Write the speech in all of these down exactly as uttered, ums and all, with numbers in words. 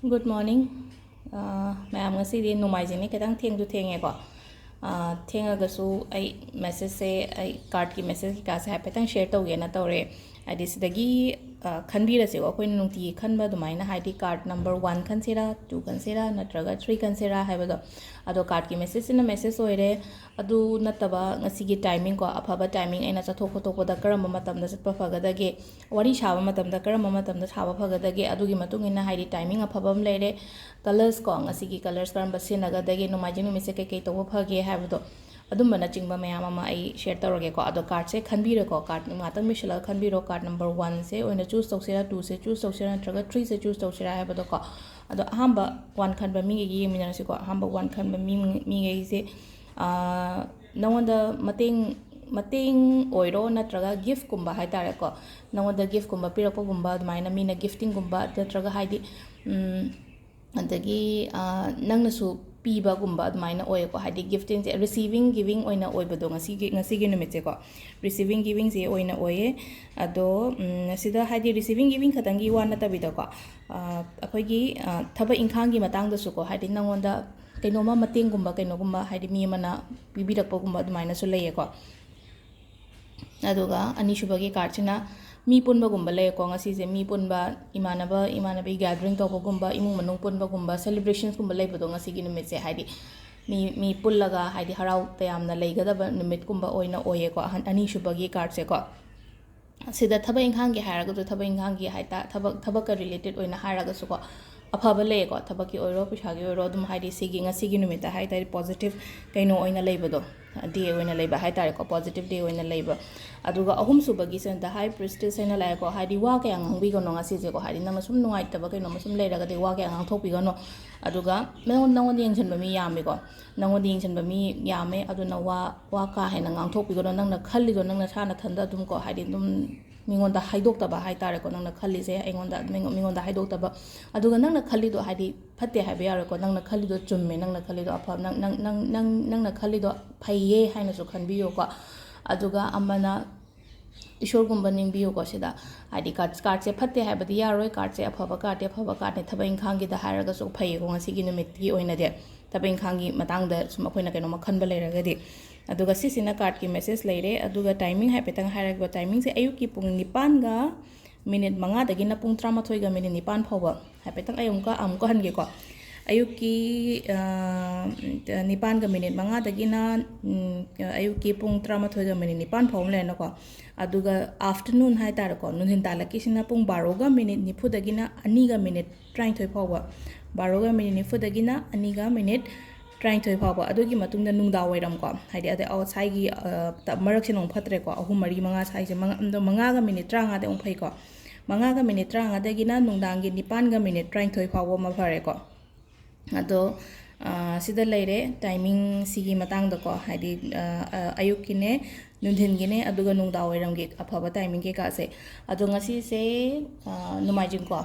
Good morning. ꯑꯥ, ꯃꯌꯥꯝ, ꯉꯁꯤꯗꯤ ꯅꯣꯡꯃꯥꯏꯖꯤꯡꯅꯤ, ꯈꯤꯇꯪ ꯊꯦꯡꯁꯨ ꯊꯦꯡꯉꯦꯀꯣ꯫ ꯑꯥ, ꯊꯦꯡꯉꯒꯁꯨ ꯑꯩ ꯃꯦꯁꯦꯖꯁꯦ, ꯑꯩ ꯀꯥꯔꯠꯀꯤ ꯃꯦꯁꯦꯖ ꯀꯩꯀꯥꯁꯦ ꯍꯥꯏꯐꯦꯠꯇꯪ ꯁꯤꯌꯔ ꯇꯧꯒꯦꯅ ꯇꯧꯔꯦ꯫ ꯍꯥꯏꯗꯤ ꯁꯤꯗꯒꯤ, ꯑꯥ, ꯈꯟꯕꯤꯔꯁꯦꯕ, ꯑꯩꯈꯣꯏꯅ ꯅꯨꯡꯇꯤꯒꯤ ꯈꯟꯕ ꯑꯗꯨꯃꯥꯏꯅ, ꯍꯥꯏꯗꯤ ꯀꯥꯔꯠ ꯅꯝꯕꯔ ꯋꯥꯟ ꯈꯟꯁꯤꯔꯥ, ꯇꯨ ꯈꯟꯁꯤꯔꯥ, ꯅꯠꯇ꯭ꯔꯒ ꯊ꯭ꯔꯤ ꯈꯟꯁꯤꯔꯥ ꯍꯥꯏꯕꯗꯣ꯫ ꯑꯗꯣ ꯀꯥꯔꯠꯀꯤ ꯃꯦꯁꯦꯖꯁꯤꯅ ꯃꯦꯁꯦꯖ ꯑꯣꯏꯔꯦ꯫ ꯑꯗꯨ ꯅꯠꯇꯕ ꯉꯁꯤꯒꯤ ꯇꯥꯏꯃꯤꯡ ꯀꯣ, ꯑꯐꯕ ꯇꯥꯏꯃꯤꯡ, ꯑꯩꯅ ꯆꯠꯊꯣꯛ ꯈꯣꯠꯇꯣꯛꯄꯗ ꯀꯔꯝꯕ ꯃꯇꯝꯗ ꯆꯠꯄ ꯐꯒꯗꯒꯦ, ꯋꯥꯔꯤ ꯁꯥꯕ ꯃꯇꯝꯗ ꯀꯔꯝꯕ ꯃꯇꯝꯗ ꯁꯥꯕ ꯐꯒꯗꯒꯦ, ꯑꯗꯨꯒꯤ ꯃꯇꯨꯡ ꯏꯟꯅ, ꯍꯥꯏꯗꯤ ꯇꯥꯏꯃꯤꯡ ꯑꯐꯕ ꯑꯃ ꯂꯩꯔꯦ꯫ ꯀꯂꯔꯁ ꯀꯣ, ꯉꯁꯤꯒꯤ ꯀꯂꯔꯁ ꯀꯔꯝꯕ ꯁꯤꯖꯤꯟꯅꯒꯗꯒꯦ, ꯅꯣꯡꯃꯥꯏꯖꯤꯡ ꯅꯨꯃꯤꯠꯁꯦ ꯀꯩꯀꯩ ꯇꯧꯕ ꯐꯒꯦ ꯍꯥꯏꯕꯗꯣ, ꯑꯗꯨꯝꯕꯅꯆꯤꯡꯕ ꯃꯌꯥꯝ ꯑꯃ ꯑꯩ ꯁꯤꯌꯔ ꯇꯧꯔꯒꯦꯀꯣ꯫ ꯑꯗꯣ ꯀꯥꯔꯠꯁꯦ ꯈꯟꯕꯤꯔꯦꯀꯣ, ꯀꯥꯔꯠ ꯉꯥꯛꯇꯪ ꯃꯤꯁꯤꯜꯂꯒ ꯈꯟꯕꯤꯔꯣ꯫ ꯀꯥꯔꯠ ꯅꯝꯕꯔ ꯋꯥꯟꯁꯦ ꯑꯣꯏꯅ ꯆꯨꯁ ꯇꯧꯁꯤꯔꯥ, ꯇꯨꯁꯦ ꯆꯨꯁ ꯇꯧꯁꯤꯔꯥ, ꯅꯠꯇ꯭ꯔꯒ ꯊ꯭ꯔꯤꯁꯦ ꯆꯨꯁ ꯇꯧꯁꯤꯔꯥ ꯍꯥꯏꯕꯗꯣꯀꯣ꯫ ꯑꯗꯣ ꯑꯍꯥꯟꯕ ꯋꯥꯟ ꯈꯟꯕ ꯃꯤꯒꯩꯒꯤ ꯌꯦꯡꯃꯤꯟꯅꯔꯁꯤꯀꯣ꯫ ꯑꯍꯥꯟꯕ ꯋꯥꯟ ꯈꯟꯕ ꯃꯤ, ꯃꯤꯈꯩꯁꯦ, ꯑꯥ, ꯅꯉꯣꯟꯗ ꯃꯇꯦꯡ, ꯃꯇꯦꯡ ꯑꯣꯏꯔꯣ, ꯅꯠꯇ꯭ꯔꯒ ꯒꯤꯐꯀꯨꯝꯕ ꯍꯥꯏ ꯇꯥꯔꯦꯀꯣ, ꯅꯉꯣꯟꯗ ꯒꯤꯐꯀꯨꯝꯕ ꯄꯤꯔꯛꯄꯒꯨꯝꯕ, ꯑꯗꯨꯃꯥꯏꯅ ꯃꯤꯅ ꯒꯤꯐꯇꯤꯡꯒꯨꯝꯕ, ꯅꯠꯇ꯭ꯔꯒ ꯍꯥꯏꯗꯤ, ꯎꯝ, ꯑꯗꯒꯤ, ꯑꯥ, ꯅꯪꯅꯁꯨ ꯄꯤꯕꯒꯨꯝꯕ ꯑꯗꯨꯃꯥꯏꯅ ꯑꯣꯏꯌꯦꯀꯣ꯫ ꯍꯥꯏꯗꯤ ꯒꯤꯐꯇꯤꯡꯁꯦ receiving giving ꯑꯣꯏꯅ ꯑꯣꯏꯕꯗꯣ ꯉꯁꯤꯒꯤ, ꯉꯁꯤꯒꯤ ꯅꯨꯃꯤꯠꯁꯦꯀꯣ, receiving givingꯁꯦ ꯑꯣꯏꯅ ꯑꯣꯏꯌꯦ꯫ ꯑꯗꯣ, ꯎꯝ, ꯁꯤꯗ ꯍꯥꯏꯗꯤ receiving giving ꯈꯛꯇꯪꯒꯤ ꯋꯥ ꯅꯠꯇꯕꯤꯗꯀꯣ, ꯑꯥ, ꯑꯩꯈꯣꯏꯒꯤ, ꯑꯥ, ꯊꯕꯛ ꯏꯪꯈꯥꯡꯒꯤ ꯃꯇꯥꯡꯗꯁꯨꯀꯣ, ꯍꯥꯏꯗꯤ ꯅꯪꯉꯣꯟꯗ ꯀꯩꯅꯣꯝꯃ ꯃꯇꯦꯡꯒꯨꯝꯕ, ꯀꯩꯅꯣꯒꯨꯝꯕ, ꯍꯥꯏꯗꯤ ꯃꯤ ꯑꯃꯅ ꯄꯤꯕꯤꯔꯛꯄꯒꯨꯝꯕ ꯑꯗꯨꯃꯥꯏꯅꯁꯨ ꯂꯩꯌꯦꯀꯣ꯫ ꯑꯗꯨꯒ ꯑꯅꯤꯁꯨꯕꯒꯤ ꯀꯥꯔꯠꯁꯤꯅ ꯃꯤ ꯄꯨꯟꯕꯒꯨꯝꯕ ꯂꯩꯌꯦꯀꯣ꯫ ꯉꯁꯤꯁꯦ ꯃꯤ ꯄꯨꯟꯕ, ꯏꯃꯥꯟꯅꯕ ꯏꯃꯥꯟꯅꯕꯤ gathering ꯇꯧꯕꯒꯨꯝꯕ, ꯏꯃꯨꯡ ꯃꯅꯨꯡ ꯄꯨꯟꯕꯒꯨꯝꯕ, celebrations ꯀꯨꯝꯕ ꯂꯩꯕꯗꯣ ꯉꯁꯤꯒꯤ ꯅꯨꯃꯤꯠꯁꯦ, ꯍꯥꯏꯗꯤ ꯃꯤ, ꯃꯤ ꯄꯨꯜꯂꯒ, ꯍꯥꯏꯗꯤ ꯍꯔꯥꯎ ꯇꯌꯥꯝꯅ ꯂꯩꯒꯗꯕ ꯅꯨꯃꯤꯠꯀꯨꯝꯕ ꯑꯣꯏꯅ ꯑꯣꯏꯌꯦꯀꯣ, ꯑꯍꯟ-, ꯑꯅꯤꯁꯨꯕꯒꯤ ꯀꯥꯔꯠꯁꯦꯀꯣ꯫ ꯁꯤꯗ ꯊꯕꯛ ꯏꯪꯈꯥꯡꯒꯤ ꯍꯥꯏꯔꯒꯁꯨ, ꯊꯕꯛ ꯏꯪꯈꯥꯡꯒꯤ ꯍꯥꯏ ꯇꯥ-, ꯊꯕꯛ, ꯊꯕꯛꯀ related ꯑꯣꯏꯅ ꯍꯥꯏꯔꯒꯁꯨꯀꯣ, ꯑꯐꯕ ꯂꯩꯌꯦꯀꯣ꯫ ꯊꯕꯛꯀꯤ ꯑꯣꯏꯔꯣ, ꯄꯩꯁꯥꯒꯤ ꯑꯣꯏꯔꯣ, ꯑꯗꯨꯝ ꯍꯥꯏꯗꯤ ꯁꯤꯒꯤ ꯉꯁꯤꯒꯤ ꯅꯨꯃꯤꯠꯇ ꯍꯥꯏ ꯇꯥꯔꯗꯤ positive ꯀꯩꯅꯣ ꯑꯣꯏꯅ ꯂꯩꯕꯗꯣ, day ꯑꯣꯏꯅ ꯂꯩꯕ ꯍꯥꯏ ꯇꯥꯔꯦꯀꯣ, positive day ꯑꯣꯏꯅ ꯂꯩꯕ꯫ ꯑꯗꯨꯒ ꯑꯍꯨꯝꯁꯨꯕꯒꯤꯁꯤꯅ the High Priestess ꯍꯥꯏꯅ ꯂꯥꯛꯑꯦꯀꯣ, ꯍꯥꯏꯗꯤ ꯋꯥ ꯀꯌꯥ ꯉꯥꯡꯕꯤꯒꯅꯣ ꯉꯁꯤꯁꯦꯀꯣ꯫ ꯍꯥꯏꯗꯤ ꯅꯪꯅ ꯁꯨꯝ ꯅꯨꯡꯉꯥꯏꯇꯕ ꯀꯩꯅꯣꯝꯃ ꯁꯨꯝ ꯂꯩꯔꯒꯗꯤ ꯋꯥ ꯀꯌꯥ ꯉꯥꯡꯊꯣꯛꯄꯤꯒꯅꯣ꯫ ꯑꯗꯨꯒ ꯅꯉꯣꯟ-, ꯅꯉꯣꯟꯗ ꯌꯦꯡꯁꯤꯟꯕ ꯃꯤ ꯌꯥꯝꯃꯤꯀꯣ, ꯅꯉꯣꯟꯗ ꯌꯦꯡꯁꯤꯟꯕ ꯃꯤ ꯌꯥꯝꯃꯦ, ꯑꯗꯨꯅ ꯋꯥ, ꯋꯥ ꯀꯥ ꯍꯦꯟꯅ ꯉꯥꯡꯊꯣꯛꯄꯤꯒꯅꯣ꯫ ꯅꯪꯅ ꯈꯜꯂꯤꯗꯣ ꯅꯪ ꯅꯁꯥ ꯅꯊꯟꯗ ꯑꯗꯨꯝ ꯀꯣ, ꯍꯥꯏꯗꯤ ꯑꯗꯨꯝ ꯃꯤꯉꯣꯟꯗ ꯍꯥꯏꯗꯣꯛꯇꯕ ꯍꯥꯏ ꯇꯥꯔꯦꯀꯣ, ꯅꯪꯅ ꯈꯜꯂꯤꯁꯦ ꯑꯩꯉꯣꯟꯗ, ꯃꯤꯉꯣ-, ꯃꯤꯉꯣꯟꯗ ꯍꯥꯏꯗꯣꯛꯇꯕ꯫ ꯑꯗꯨꯒ ꯅꯪꯅ ꯈꯜꯂꯤꯗꯣ ꯍꯥꯏꯗꯤ ꯐꯠꯇꯦ ꯍꯥꯏꯕ ꯌꯥꯔꯣꯏꯀꯣ, ꯅꯪꯅ ꯈꯜꯂꯤꯗꯣ ꯆꯨꯝꯃꯦ, ꯅꯪꯅ ꯈꯜꯂꯤꯗꯣ ꯑꯐꯕ, ꯅꯪ, ꯅꯪ, ꯅꯪ, ꯅꯪ, ꯅꯪꯅ ꯈꯜꯂꯤꯗꯣ ꯐꯩꯌꯦ ꯍꯥꯏꯅꯁꯨ ꯈꯟꯕꯤꯌꯣꯀꯣ꯫ ꯑꯗꯨꯒ ꯑꯃꯅ ꯏꯁꯣꯔꯒꯨꯝꯕ ꯅꯤꯡꯕꯤꯌꯨꯀꯣ ꯁꯤꯗ꯫ ꯍꯥꯏꯗꯤ ꯀꯥꯔꯠ, ꯀꯥꯔꯠꯁꯦ ꯐꯠꯇꯦ ꯍꯥꯏꯕꯗꯤ ꯌꯥꯔꯣꯏ, ꯀꯥꯔꯠꯁꯦ ꯑꯐꯕ ꯀꯥꯔꯠꯇꯤ ꯑꯐꯕ ꯀꯥꯔꯠꯅꯦ, ꯊꯕꯛ ꯏꯪꯈꯥꯡꯒꯤꯗ ꯍꯥꯏꯔꯒꯁꯨ ꯐꯩꯌꯦꯀꯣ ꯉꯁꯤꯒꯤ ꯅꯨꯃꯤꯠꯀꯤ ꯑꯣꯏꯅꯗꯤ꯫ ꯊꯕꯛ ꯏꯪꯈꯥꯡꯒꯤ ꯃꯇꯥꯡꯗ ꯁꯨꯝ ꯑꯩꯈꯣꯏꯅ ꯀꯩꯅꯣꯝꯃ ꯈꯟꯕ ꯂꯩꯔꯒꯗꯤ꯫ ꯑꯗꯨꯒ ꯁꯤꯁꯤꯅ ꯀꯥꯔꯠꯀꯤ ꯃꯦꯁꯦꯖ ꯂꯩꯔꯦ꯫ ꯑꯗꯨꯒ ꯇꯥꯏꯃꯤꯡ ꯍꯥꯏꯐꯦꯠꯇꯪ ꯍꯥꯏꯔꯒ, ꯇꯥꯏꯃꯤꯡꯁꯦ ꯑꯌꯨꯛꯀꯤ ꯄꯨꯡ ꯅꯤꯄꯥꯟꯒ ꯃꯤꯅꯤꯠ ꯃꯉꯥꯗꯒꯤꯅ ꯄꯨꯡ ꯇꯔꯥꯃꯥꯊꯣꯏꯒ ꯃꯤꯅꯤꯠ ꯅꯤꯄꯥꯟ ꯐꯥꯎꯕ꯫ ꯍꯥꯏꯐꯦꯠꯇꯪ ꯑꯩ ꯑꯃꯨꯛꯀ, ꯑꯃꯨꯛꯀ ꯍꯟꯒꯦꯀꯣ꯫ ꯑꯌꯨꯛꯀꯤ, ꯑ, ꯅꯤꯄꯥꯟꯒ ꯃꯤꯅꯤꯠ ꯃꯉꯥꯗꯒꯤꯅ, ꯎꯝ, ꯑꯌꯨꯛꯀꯤ ꯄꯨꯡ ꯇꯔꯥꯃꯥꯊꯣꯏꯒ ꯃꯤꯅꯤꯠ ꯅꯤꯄꯥꯟ ꯐꯥꯎꯕ ꯂꯩꯔꯦꯅꯀꯣ꯫ ꯑꯗꯨꯒ afternoon ꯍꯥꯏ ꯇꯥꯔꯦꯀꯣ, ꯅꯨꯡꯊꯤꯟ ꯇꯥꯂꯛꯀꯤꯁꯤꯅ ꯄꯨꯡ ꯕꯥꯔꯣꯒ ꯃꯤꯅꯤꯠ ꯅꯤꯐꯨꯗꯒꯤꯅ ꯑꯅꯤꯒ ꯃꯤꯅꯤꯠ ꯇꯔꯥꯅꯤꯊꯣꯏ ꯐꯥꯎꯕ꯫ ꯕꯥꯔꯣꯒ ꯃꯤꯅꯤꯠ ꯅꯤꯐꯨꯗꯒꯤꯅ ꯑꯅꯤꯒ ꯃꯤꯅꯤꯠ ꯇꯔꯥꯅꯤꯊꯣꯏ ꯐꯥꯎꯕ꯫ ꯑꯗꯨꯒꯤ ꯃꯇꯨꯡꯗ ꯅꯨꯡꯗꯥꯡ ꯋꯥꯏꯔꯝꯀꯣ, ꯍꯥꯏꯗꯤ ꯑꯗꯩ ꯑꯥꯎꯠꯁꯥꯏꯒꯤ, ꯑ, ꯇ-, ꯃꯔꯛꯁꯤꯅ ꯑꯃꯨꯛ ꯐꯠꯇ꯭ꯔꯦꯀꯣ, ꯑꯍꯨꯝ, ꯃꯔꯤ, ꯃꯉꯥ ꯁ꯭ꯋꯥꯏꯁꯦ, ꯃꯉꯥ, ꯑꯗꯣ ꯃꯉꯥꯒ ꯃꯤꯅꯤꯠ ꯇꯔꯥꯃꯉꯥꯗꯤ ꯑꯃꯨꯛ ꯐꯩꯀꯣ꯫ ꯃꯉꯥꯒ ꯃꯤꯅꯤꯠ ꯇꯔꯥꯃꯉꯥꯗꯒꯤꯅ ꯅꯨꯡꯗꯥꯡꯒꯤ ꯅꯤꯄꯥꯟꯒ ꯃꯤꯅꯤꯠ ꯇꯔꯥꯅꯤꯊꯣꯏ ꯐꯥꯎꯕ ꯑꯃ ꯐꯔꯦꯀꯣ꯫ ꯑꯗꯣ, ꯑ, ꯁꯤꯗ ꯂꯩꯔꯦ ꯇꯥꯏꯃꯤꯡꯁꯤꯒꯤ ꯃꯇꯥꯡꯗꯀꯣ, ꯍꯥꯏꯗꯤ, ꯑ, ꯑ, ꯑꯌꯨꯛꯀꯤꯅꯦ, ꯅꯨꯡꯊꯤꯟꯒꯤꯅꯦ, ꯑꯗꯨꯒ ꯅꯨꯡꯗꯥꯡ ꯋꯥꯏꯔꯝꯒꯤ ꯑꯐꯕ ꯇꯥꯏꯃꯤꯡ ꯀꯩꯀꯥꯁꯦ꯫ ꯑꯗꯣ ꯉꯁꯤꯁꯦ, ꯑ, ꯅꯣꯡꯃꯥꯏꯖꯤꯡꯀꯣ,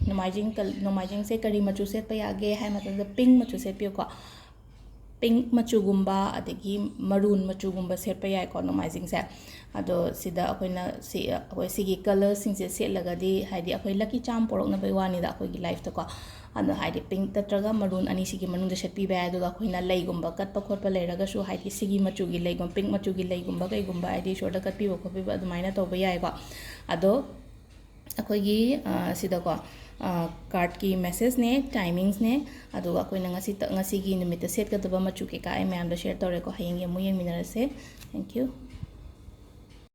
ꯅꯣꯡꯃꯥꯏꯖꯤꯡ ꯀꯜ-, ꯅꯣꯡꯃꯥꯏꯖꯤꯡꯁꯦ ꯀꯔꯤ ꯃꯆꯨ ꯁꯦꯠꯄ ꯌꯥꯒꯦ ꯍꯥꯏ ꯃꯇꯝꯗ, ꯄꯤꯡ ꯃꯆꯨ ꯁꯦꯠꯄꯤꯌꯨꯀꯣ꯫ ꯄꯤꯡ ꯃꯆꯨꯒꯨꯝꯕ, ꯑꯗꯒꯤ ꯃꯔꯨꯟ ꯃꯆꯨꯒꯨꯝꯕ ꯁꯦꯠꯄ ꯌꯥꯏꯀꯣ ꯅꯣꯡꯃꯥꯏꯖꯤꯡꯁꯦ꯫ ꯑꯗꯣ ꯁꯤꯗ ꯑꯩꯈꯣꯏꯅ ꯁꯤ, ꯑꯩꯈꯣꯏ ꯁꯤꯒꯤ ꯀꯂꯔꯁꯤꯡꯁꯦ ꯁꯦꯠꯂꯒꯗꯤ, ꯍꯥꯏꯗꯤ ꯑꯩꯈꯣꯏ ꯂꯛꯀꯤ ꯆꯥꯝ ꯄꯣꯔꯛꯅꯕꯒꯤ ꯋꯥꯅꯤꯗ ꯑꯩꯈꯣꯏꯒꯤ ꯂꯥꯏꯐꯇꯀꯣ꯫ ꯑꯗꯣ ꯍꯥꯏꯗꯤ ꯄꯤꯡ ꯅꯠꯇ꯭ꯔꯒ ꯃꯔꯨꯟ ꯑꯅꯤꯁꯤꯒꯤ ꯃꯅꯨꯡꯗ ꯁꯦꯠꯄꯤꯕ ꯌꯥꯏ꯫ ꯑꯗꯨꯒ ꯑꯩꯈꯣꯏꯅ ꯂꯩꯒꯨꯝꯕ ꯀꯠꯄ ꯈꯣꯠꯄ ꯂꯩꯔꯒꯁꯨ, ꯍꯥꯏꯗꯤ ꯁꯤꯒꯤ ꯃꯆꯨꯒꯤ ꯂꯩꯒꯨꯝꯕ, ꯄꯤꯡ ꯃꯆꯨꯒꯤ ꯂꯩꯒꯨꯝꯕ ꯀꯩꯒꯨꯝꯕ, ꯍꯥꯏꯗꯤ ꯏꯁꯣꯔꯗ ꯀꯠꯄꯤꯕ ꯈꯣꯠꯄꯤꯕ ꯑꯗꯨꯃꯥꯏꯅ ꯇꯧꯕ ꯌꯥꯏꯀꯣ꯫ ꯑꯗꯣ ꯑꯩꯈꯣꯏꯒꯤ, ꯑ, ꯁꯤꯗꯀꯣ, ꯑ, ꯀꯥꯔꯠꯀꯤ ꯃꯦꯁꯦꯖꯅꯦ, ꯇꯥꯏꯃꯤꯡꯁꯅꯦ, ꯑꯗꯨꯒ ꯑꯩꯈꯣꯏꯅ ꯉꯁꯤ ꯇ-, ꯉꯁꯤꯒꯤ ꯅꯨꯃꯤꯠꯇ ꯁꯦꯠꯀꯗꯕ ꯃꯆꯨ ꯀꯩꯀꯥ ꯑꯩ ꯃꯌꯥꯝꯗ ꯁꯤꯌꯔ ꯇꯧꯔꯦꯀꯣ꯫ ꯍꯌꯦꯡꯒꯤ ꯑꯃꯨꯛ ꯌꯦꯡꯃꯤꯟꯅꯔꯁꯦ꯫ Thank you꯫